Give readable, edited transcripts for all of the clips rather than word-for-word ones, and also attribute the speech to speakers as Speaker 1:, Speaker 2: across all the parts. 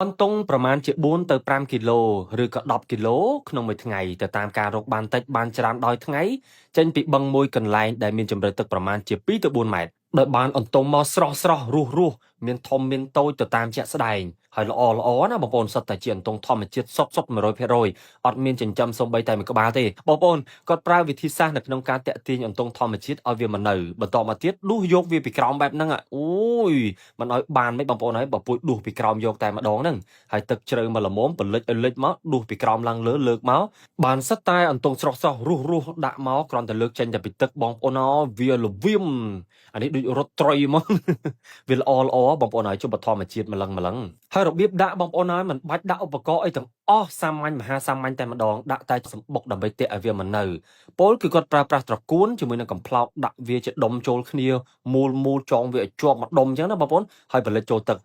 Speaker 1: អន្ទង់ប្រមាណជា4ទៅ5គីឡូឬក៏10គីឡូក្នុងមួយថ្ងៃទៅតាមការរកបានតិចបានច្រើនដោយថ្ងៃចេញពីបឹងមួយកន្លែងដែលមានជម្រៅទឹកប្រមាណជា2ទៅ4ម៉ែត្រដោយបានអន្ទង់មកស្រស់ស្រស់រស់រស់មានធំមានតូចទៅតាមជាក់ស្ដែងហើយល្អល្អណាបងប្អូនសុទ្ធតែជាអន្ទង់ធម្មជាតិសុទ្ធសុទ្ធ100%អត់មានចិញ្ចឹមសូម្បីតែមួយក្បាលទេបងប្អូនគាត់ប្រើវិធីសាស្ត្រនៅក្នុងការតាក់ទាញអន្ទង់ធម្មជាតិឲ្យវាមកនៅបន្តមកទៀតដួសយកវាពីក្រោមបែបហ្នឹងអូយមិនឲ្យបានមិនបងប្អូនហើយបើពួយដួសពីក្រោមយកតែម្ដងហ្នឹងហើយទឹកជ្រៅមកល្មមពលិចឲ្យលិចមកដួសពីក្រោមឡើងលើលើកមកបានសិតតែអន្ទង់ស្រស់ស្រស់រស់រស់ដាក់មកគ្រាន់តែលើកចេញតែពីទឹកបងប្អូនអវាលវៀមអានេះដូចរត់ត្រីមក វាល្អល្អបងប្អូនហើយជុំបធម្មជាតិម្លឹងម្លឹងហើយរបៀបដាក់បងប្អូនហើយមិនបាច់ដាក់ឧបករណ៍អីទាំងអស់សាមញ្ញមហាសាមញ្ញតែម្ដងដាក់តែសម្បុកដើម្បីទាក់ឲ្យវាមកនៅពលគឺគាត់ប្រើប្រាស់ត្រកួនជាមួយនឹងកំប្លោកដាក់វាជាដុំចូលគ្នាមូលមូលចងវាឲ្យជាប់មួយដុំអញ្ចឹងណាបងប្អូនហើយផលិតចូលទឹក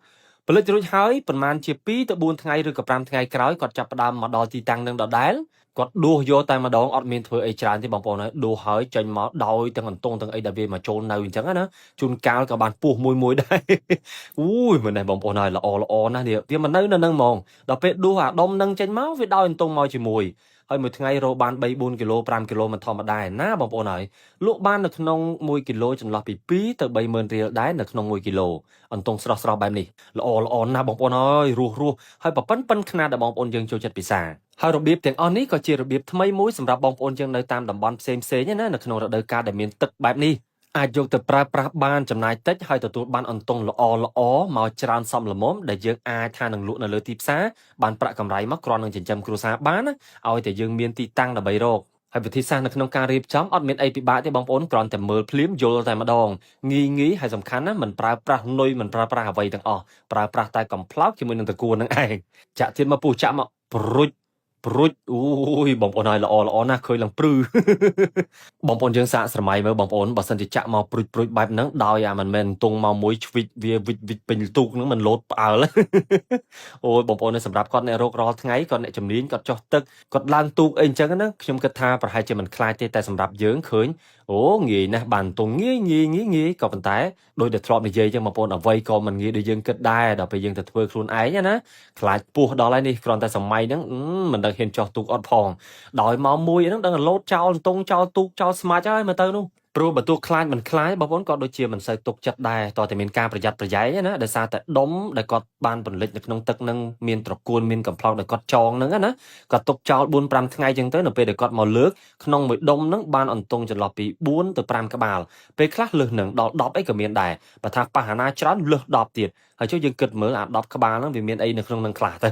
Speaker 1: ផលិតរួចហើយប្រហែលជា2ទៅ4ថ្ងៃឬក៏5ថ្ងៃក្រោយគាត់ចាប់ផ្ដើមមកដល់ទីតាំងនឹងដដែលគាត់ដួសយកតែម្ដងអត់មានធ្វើអីច្រើនទេបងប្អូនហើយដួសហើយចេញមកដោយទាំងអន្ទង់ទាំងអីដែលវាមកចូលនៅអញ្ចឹងណាជួនកាលក៏បានពោះមួយមួយដែរ អូយមែនទេបងប្អូនហើយល្អល្អណាស់នេះវាមិននៅនៅនឹងហ្មងដល់ពេលដួសអាដុំនឹងចេញមកវាដោយអន្ទង់មកជាមួយហើយមួយថ្ងៃរកបាន3 4គីឡូ5គីឡូមិនធម្មតាឯណាបងប្អូនហើយលក់បាននៅក្នុង1គីឡូចន្លោះពី2ទៅ30000រៀលដែរនៅក្នុង1គីឡូអន្ទង់ស្រស់ស្រស់បែបនេះល្អល្អណាស់បងប្អូនហើយរស់រស់ហើយប៉ិនប៉ិនខ្នាតដែលបងប្អូនយើងចូលចិត្តពិសាហើយរបៀបទាំងអស់នេះក៏ជារបៀបថ្មីមួយសម្រាប់បងប្អូនយើងនៅតាមតំបន់ផ្សេងផ្សេងណានៅក្នុងរដូវកាលដែលមានទឹកបែបនេះអាចយកទៅប្រើប្រាស់បានចំណាយតិចហើយទទួលបានអន្ទង់ល្អល្អមកច្រើនសមល្មមដែលយើងអាចថានឹងលក់នៅលើទីផ្សារបានប្រាក់កម្រៃមកគ្រាន់នឹងចិញ្ចឹមគ្រួសារបានណាឲ្យតែយើងមានទីតាំងដើម្បីរកហើយវិធីសាស្ត្រនៅក្នុងការរៀបចំអត់មានអីពិបាកទេបងប្អូនគ្រាន់តែមើលភ្លាមយល់តែម្ដងងាយងាយហើយសំខាន់ណាមិនប្រើប្រាស់នុយមិនប្រើប្រាស់អ្វីទាំងអស់ប្រើប្រាស់តែកំប្លោកជាមួយនឹងតកួននឹងឯងចាក់ទៀតមកពុះចាក់មកប្រុចប្រុចអូយបងប្អូនហើយល្អល្អណាស់ឃើញឡើងព្រឺ បងប្អូនយើងសាកស្រមៃមើលបងប្អូនបើសិនជាចាក់មកព្រួចព្រួចបែបហ្នឹងដោយអាមិនមែនទងមកមួយឆ្វិចវាវិចវិចពេញទូកហ្នឹងមិនលោតផ្អើល អូយបងប្អូននេះសម្រាប់គាត់អ្នករករាល់ថ្ងៃគាត់អ្នកជំនាញគាត់ចុះទឹកគាត់ឡើងទូកអីអញ្ចឹងណាខ្ញុំគិតថាប្រហែលជាមិនខ្លាចទេតែសម្រាប់យើងឃើញអូងាយណាស់បានទងងាយងាយងាយងាយក៏ប៉ុន្តែដោយតែធ្លាប់និយាយចឹងបងប្អូនអ្វីក៏មិនងាយដូចយើងគិតដែរដល់ពេលយើងទៅធ្វើខ្លួនឯងណាខ្លាចពោះដល់ហើយនេះគ្រាន់តែសម័យហ្នឹងមិនដឹងហ៊ានចុះទូកអត់ផងដោយមកមួយហ្នឹងដឹងលោតចោលទងចោលទូកចោលស្មាច់ហើយមើលទៅនោះព្រោះបើទោះខ្លាចមិនខ្លាចបងប្អូនក៏ដូចជាមិនសូវទុកចិត្តដែរតើតែមានការប្រយ័ត្នប្រយែងណាដោយសារតែដុំដែលគាត់បានបន្លិចនៅក្នុងទឹកនឹងមានត្រកួនមានកំប្លោកដែលគាត់ចងហ្នឹងណាគាត់ទុកចោល4 5ថ្ងៃចឹងទៅនៅពេលដែលគាត់មកលើកក្នុងមួយដុំហ្នឹងបានអន្ទង់ចន្លោះពី4ទៅ5ក្បាលពេលខ្លះលើសនឹងដល់10អីក៏មានដែរបើថាប៉ះអាណាច្រើនលើស10ទៀតហើយចុះយើងគិតមើលអា10ក្បាលហ្នឹងវាមានអីនៅក្នុងនឹងខ្លះទៅ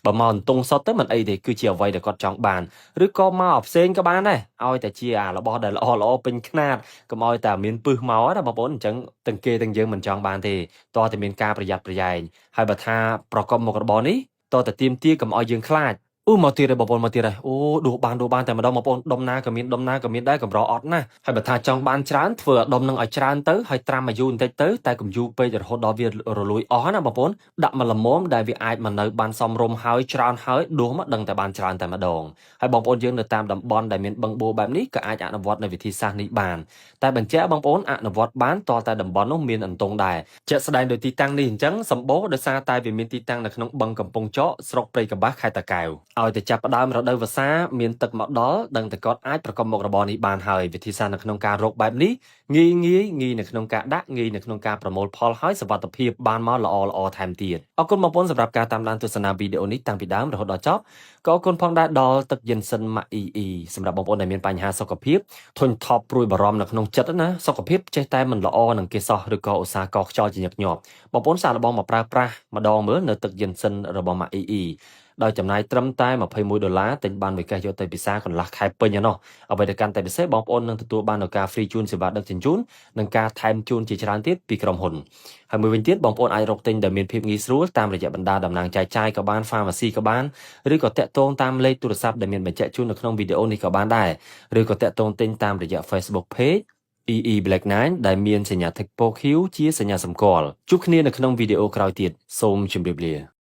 Speaker 1: បើមកអន្ទង់សុទ្ធទៅមិនអីទេគឺជាអ្វីដែលគាត់ចង់បានឬក៏មកផ្សេងក៏បានដែរឲ្យតែជាអារបស់ដែលល្អល្អពេញខ្នាតកុំឲ្យតែមានពឹសមកណាបងប្អូនអញ្ចឹងទាំងគេទាំងយើងមិនចង់បានទេតោះតែមានការប្រយ័ត្នប្រយែងហើយបើថាប្រកបមុខរបរនេះតោះតែទៀមទាកុំឲ្យយើងខ្លាចអូមកទៀតហើយបងប្អូនមកទៀតហើយអូដួសបានដួសបានតែម្ដងបងប្អូនដុំណាក៏មានដុំណាក៏មានដែរកម្រអត់ណាហើយបើថាចង់បានច្រើនធ្វើឲ្យដុំនឹងឲ្យច្រើនទៅហើយត្រាំអាយុបន្តិចទៅតែកុំយូរពេករហូតដល់វារលួយអស់ណាបងប្អូនដាក់មកល្មមដែលវាអាចមកនៅបានសមរម្យហើយច្រើនហើយដួសមកដឹងតែបានច្រើនតែម្ដងហើយបងប្អូនយើងនៅតាមតំបន់ដែលមានបឹងបួបែបនេះក៏អាចអនុវត្តនៅវិធីសាស្ត្រនេះបានតែបញ្ជាក់បងប្អូនអនុវត្តបានតតែតំបន់នោះមានអន្ទង់ដែរជាក់ស្ដែងដោយទីតាំងនេះអញ្ចឹងសម្បូរដោយសារតែវាមានទីតាំងនៅក្នុងបឹងកំពង់ចកស្រុកព្រៃកប្បាសខេត្តតាកែវឲ្យតែចាប់ផ្ដើមរដូវវស្សាមានទឹកមកដល់ដឹងតែគាត់អាចប្រកបមុខរបរនេះបានហើយវិធីសាស្ត្រនៅក្នុងការរកបែបនេះងាយងាយងាយនៅក្នុងការដាក់ងាយនៅក្នុងការប្រមូលផលហើយសុវត្ថិភាពបានមកល្អល្អថែមទៀតអរគុណបងប្អូនសម្រាប់ការតាមដានទស្សនាវីដេអូនេះតាំងពីដើមរហូតដល់ចប់ក៏អរគុណផងដែរដល់ទឹកយិនសិនម៉ាក់អ៊ីអ៊ីសម្រាប់បងប្អូនដែលមានបញ្ហាសុខភាពធុញថប់ព្រួយបារម្ភនៅក្នុងចិត្តណាសុខភាពចេះតែមិនល្អនឹងគេសោះឬក៏ឧស្សាហ៍កខ្យល់ជាញឹកញាប់បងប្អូនសាកល្បងមកប្រើប្រាស់ម្ដងមើលនៅទឹកយិនសិនរបស់ម៉ាក់អ៊ីអ៊ីដោយចំណាយត្រឹមតែ21ដុល្លារទិញបានមួយកេសយកទៅពិសាកន្លះខែពេញឯណោះអ្វីដែលកាន់តែពិសេសបងប្អូននឹងទទួលបាននូវការ free ជូនសេវាដឹកជញ្ជូននិងការថែមជូនជាច្រើនទៀតពីក្រុមហ៊ុនហើយមួយវិញទៀតបងប្អូនអាចរកទិញដែលមានភាពងាយស្រួលតាមរយៈបណ្ដាតំណាងចែកចាយក៏បាន pharmacy ក៏បានឬក៏តាក់ទងតាមលេខទូរស័ព្ទដែលមានបញ្ជាក់ជូននៅក្នុងវីដេអូនេះក៏បានដែរឬក៏តាក់ទងទិញតាមរយៈ Facebook Page EE Black 9ដែលមានសញ្ញា tick ពណ៌ខៀវជាសញ្ញាសម្គាល់ជួបគ្នានៅក្នុងវីដេអូក្រោយទៀតសូមជម្រាបលា។